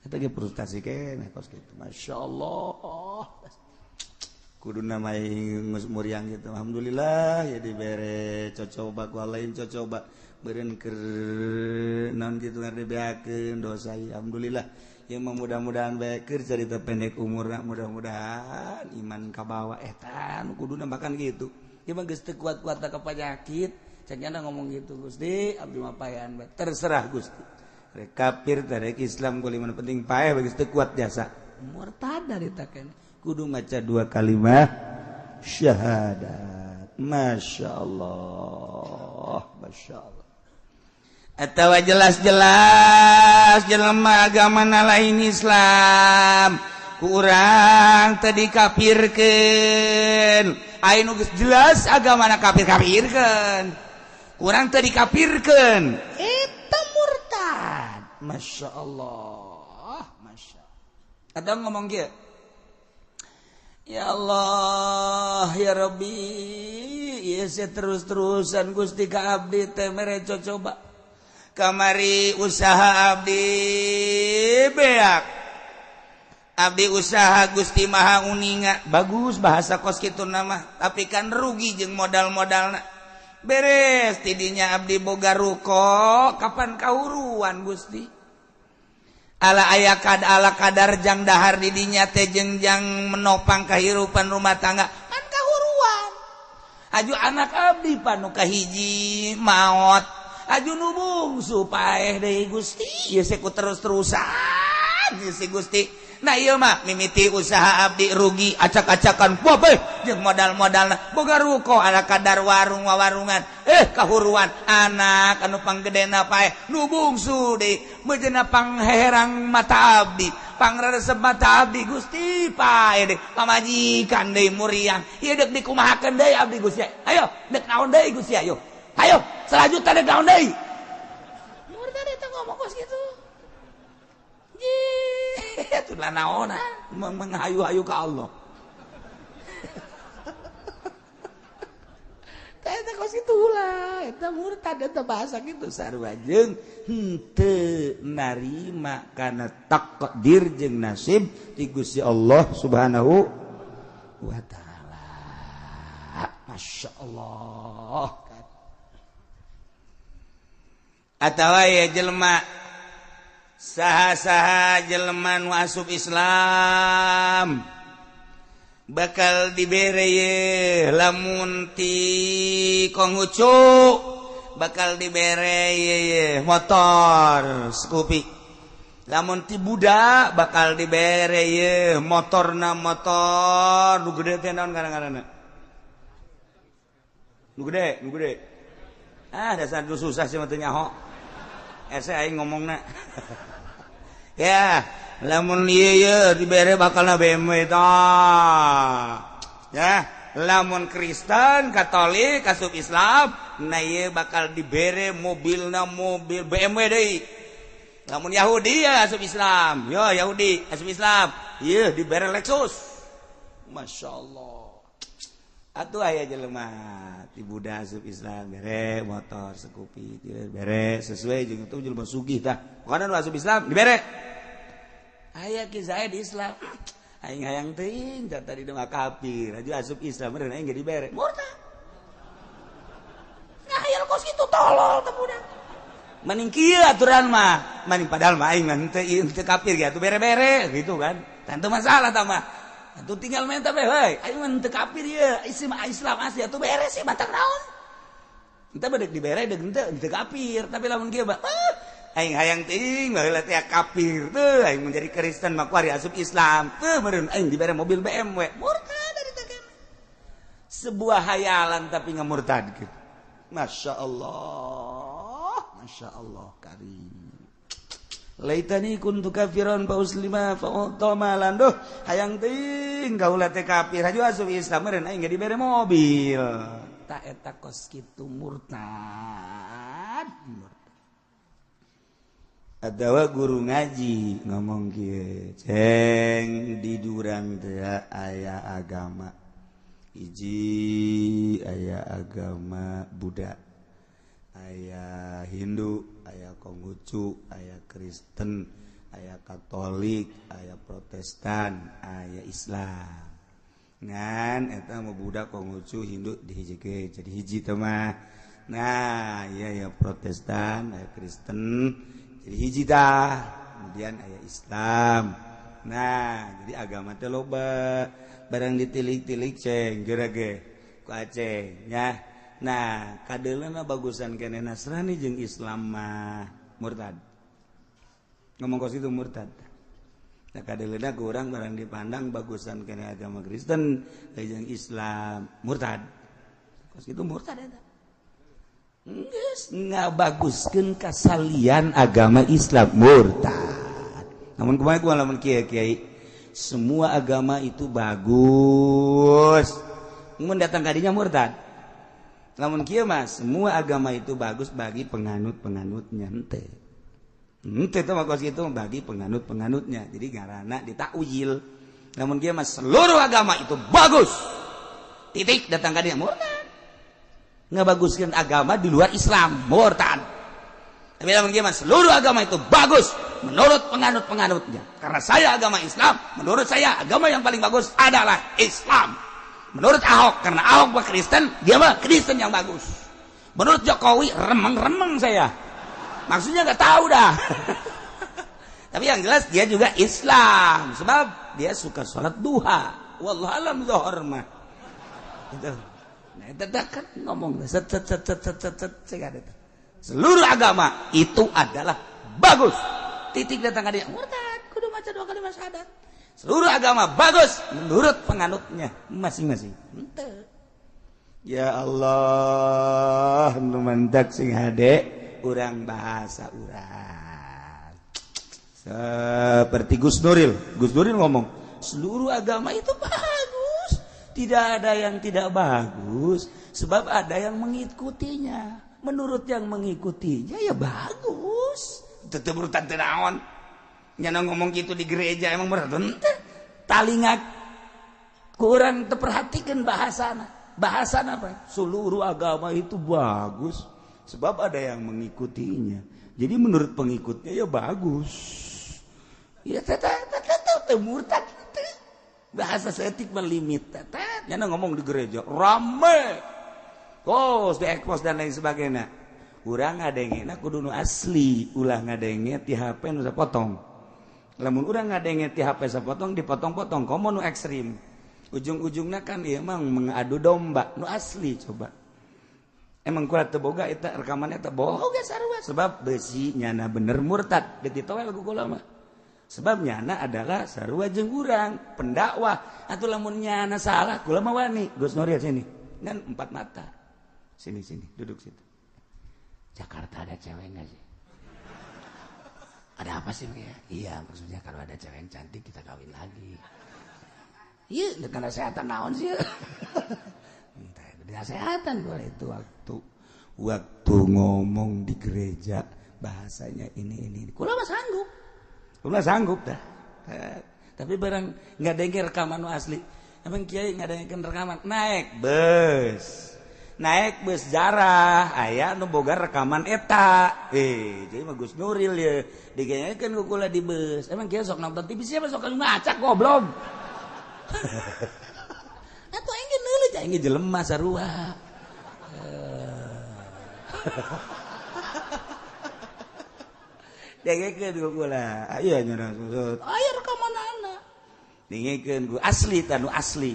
Eta ge frustasi keneh kos kitu. Masya Allah. Kuduna mah geus muriang kitu. Alhamdulillah ya dibere cocoba ku lain cocoba beureun keur naon kitu dibeakeun dosa. Alhamdulillah. Ya mudah-mudahan bae keur carita pendek umurna mudah-mudahan iman kabawa eta nu kuduna bahkan gitu. Ieu mah geus teu kuat-kuat ka panyakit, cek nyana ngomong gitu Gusti, abdi mah paehan bae. Terserah Gusti. Rek kafir rek Islam kuliman penting paeh geus teu kuat jasa. Murtad dari taken. Kudu maca dua kalimat syahadat. Masya Allah, Masya Allah. Atawa jelas-jelas jelema agama lain Islam kurang tadi kafirkeun. Aya nu geus jelas agamana kafir-kafirkeun. Kurang tadi kafirkeun. Eta murtad. Masya Allah, Masya Allah. Ada ngomong kieu. Ya Allah, ya Rabbi, ieu terus-terusan Gusti ka abdi teh mere cocoba. Kamari usaha abdi beak. Abdi usaha Gusti Maha Uninga. Bagus bahasa kos kitu nama, tapi kan rugi jeung modal-modalna. Beres tidinya abdi boga ruko, kapan kahuruan Gusti? Ala aya kad ala kadar jang dahar didinya teh jeung jang menopang kehidupan rumah tangga, kan kahuruan. Aju anak abdi panu kahiji maot. Aju nu bungsu paeh deui Gusti, ieu ku terus-terusan ieu si Gusti. Nah ieu mah mimiti usaha abdi rugi acak-acakan wabeh jeung modal-modalna boga ruko ala kadar warung wawarungan kahuruan anak anu panggedena paeh nu bungsu deui meujeuhna pangherang mata abdi pangresep mata abdi Gusti paeh deui pamajikan deui muriang ieu deuk dikumahakeun deui abdi Gusti ayo deuk naon deui Gusti ayo ayo selanjutnya deuk naon deui murtad eta ngomong kos kitu. Itulah naona menghayu-hayu ke Allah. Eta kos itulah, eta murtad eta bahasa kitu sarua jeung henteu narima kana takdir jeung nasib ti Gusti Allah Subhanahu wa taala. Masya Allah. Atawa ya jelema saha-saha jelema nu asup Islam bakal dibere ye lamun ti Konghucu bakal dibere ye motor Scoopy, lamun ti Buddha bakal dibere ye motorna motor nu gede teh naon ngaranna nu gede nu gede ah dasar nu susah sih mah teu nyaho ese aing ngomongna. Ya, lamun ieu ye dibere bakalna BMW tah. Ya, lamun Kristen, Katolik, asup Islam, nah ieu bakal dibere mobilna mobil BMW deui. Lamun Yahudi ya asup Islam, yo Yahudi asup Islam, ieu dibere Lexus. Masya Allah. Atuh aya jelema ti Buddha asup Islam, bere motor Scoopy, bere sesuai jeung itu jelema sugih tah. Pokona nu asup Islam dibere. Aya ki Zaid Islam. Aing hayang teuing tadi mah kafir, aju asup Islam meureun aing ge dibere. Murtad. Ngahayal kos kitu, tolol teh budak. Mending kieu aturan mah, mending padahal mah aing mah henteu henteu kafir ge atuh bere-bere gitu kan. Tentu masalah tah mah. Atuh tinggal minta be, heuy, aing mah henteu kafir ieu, Islam asli atuh bere sih, batak naon. Entah bedek dibere deuk henteu henteu kafir, tapi lamun kieu mah, ah, aing hayang teuing baheula teh kafir teu, aing menjadi Kristen mah kuari asup Islam teu meureun aing dibere mobil BMW. Murtad dari teh. Sebuah hayalan tapi ngamurtad gitu. Masya Allah, Masya Allah karim. Laitani kuntu kafiran fa uslima fa malan, duh hayang teuing kaula teh kafir aju asup Islam meureun aing ge dibere mobil. Tak eta kos kitu murtad. Atawa guru ngaji ngomong kieu, ceng di durang teh aya agama. Hiji aya agama Buddha, aya Hindu, aya Konghucu, aya Kristen, aya Katolik, aya Protestan, aya Islam. Ngan eta mah Buddha, Konghucu, Hindu dihijikeun jadi hiji teh mah. Nah, iya ya Protestan, aya Kristen jadi hiji tah. Kemudian aya Islam. Nah, jadi agama teh loba. Barang ditilik-tilik ceng geura ge ku Aceng ya. Nah, kadeulana bagusan kene Nasrani jeung Islam mah murtad. Ngomong kos itu murtad. Nah, kadeulana ku urang barang dipandang bagusan kene agama Kristen jeung Islam murtad. Kos itu murtad eta. Geus ngabaguskeun kasalian agama Islam murtad. Namun kumaha ku lamun kiai kiai semua agama itu bagus. Mun datang kadinya murtad. Lamun kieu mah semua agama itu bagus bagi penganut-penganutnya, henteu. Henteu teh mah kos kitu bagi penganut-penganutnya. Jadi ngaranna ditakwil. Lamun kieu mah seluruh agama itu bagus. Titik, datang kadinya murtad. Ngabaguskeun agama di luar Islam murtad. Tapi lamun kieu mah seluruh agama itu bagus menurut penganut-penganutnya. Karena saya agama Islam, menurut saya agama yang paling bagus adalah Islam. Menurut Ahok, karena Ahok mah Kristen, dia mah Kristen yang bagus. Menurut Jokowi, remeng-remeng saya. Maksudnya nggak tahu dah. Tapi yang jelas dia juga Islam, sebab dia suka sholat duha. Wallahu alam zuhur mah. Gitu. Nah, itu kan ngomong set set set set set set set, set. Seluruh agama itu adalah bagus. Titik, datang dia murtad, kudu maca dua kali syahadat. Seluruh agama bagus menurut penganutnya masing-masing. Henteu. Ya Allah, nu mantak sing hade urang bahasa urang. Seperti Gus Nuril. Gus Nuril ngomong, seluruh agama itu bagus. Tidak ada yang tidak bagus, sebab ada yang mengikutinya. Menurut yang mengikutinya ya bagus. Tetep murtad teu naon. Nyana ngomong gitu di gereja emang murtad henteu. Talinga kurang terperhatikan bahasana. Bahasana apa? Seluruh agama itu bagus sebab ada yang mengikutinya. Jadi menurut pengikutnya ya bagus. Ya teteh teteh murtad teh. Bahasa seetik melimit teteh. Nyana ngomong di gereja rame. Kos di ekspos dan lain sebagainya. Urang ngadenge kudu nu asli, ulah ngadenge ti HP nu sapotong. Lamun urang ngadenge ti HP sapotong, dipotong-potong, komo nu ekstrim. Ujung-ujungnya kan ieu emang mengadu domba, nu asli coba. Emang kuat teu boga eta rekamannya teh boga sarua, sebab besi nyana bener murtad dititoel ku kula mah. Sebab nyana adalah sarua jeung urang pendakwah, atuh lamun nyana salah kula mah wani. Gus Nuril sini ngan empat mata. Sini sini duduk situ. Jakarta ada cewek nggak sih? Ada apa sih ya? Iya, maksudnya kalau ada cewek yang cantik kita kawin lagi. Iya, dengan kesehatan naon sih? Kesehatan boleh itu waktu waktu ngomong di gereja bahasanya ini. Kula mah sanggup. Kula sanggup dah. Tapi barang nggak denger rekaman asli. Emang kiai ngadengekeun rekaman naik bus. Naik bus jarah aya nu boga rekaman eta. Jadi mah Gus Nuril ye digenyekeun ku kula di bus. Emang kiai sok nonton TV siapa sok ngacak goblok. Atuh aing ge neuleuh aing ge jelema sarua. Dengekeun ku kula. Aya nya susut. Aya rekamanana. Dengekeun ku asli tanu asli.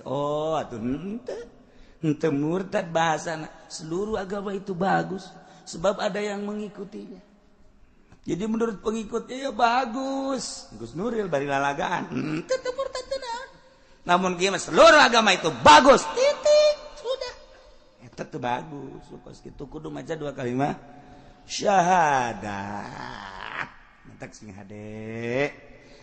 Oh atuh henteu. Henteu murtad bahasana. Seluruh agama itu bagus sebab ada yang mengikutinya. Jadi menurut pengikutnya ya bagus. Gus Nuril bari lalagaan. Henteu teu murtad teu naon. Namun kieu mah seluruh agama itu bagus. Titik. Sudah. Eta teu bagus. Kos kitu kudu maca dua kalimat syahadat. Mentak sing hade.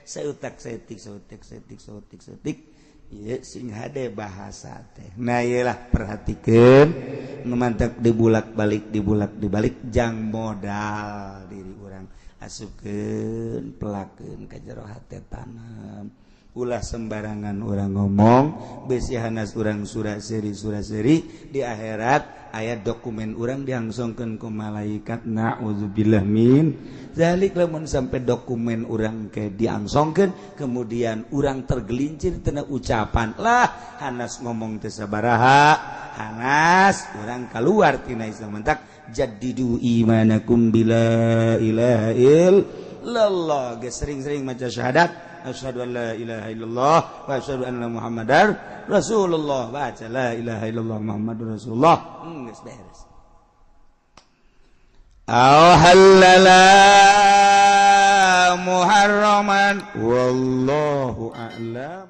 Seutak setik seutik setik seutik setik. Ieu sing hade bahasa teh. Nah ieu lah perhatikeun nu mantak dibulak-balik dibulak-dibalik jang modal diri urang asupkeun pelakeun ka jero hate tanam. Ulah sembarangan orang ngomong besi hanas urang surat seri di akhirat ayat dokumen urang diangsongkeun ku malaikat naudzubillah min zalik. Lamun sampai dokumen urang ke diangsongkeun kemudian urang tergelincir tina ucapan lah hanas ngomong teu sabaraha hanas urang keluar tina Islam. Mentak jaddidu imanakum bila ilaha illallah. Geus sering-sering maca syahadat asyhadu an la ilaha illallah wa asyhadu anna muhammadar rasulullah. Baca la ilaha illallah muhammadur rasulullah. Geus beres. Aw halala muharraman wallahu a'lam.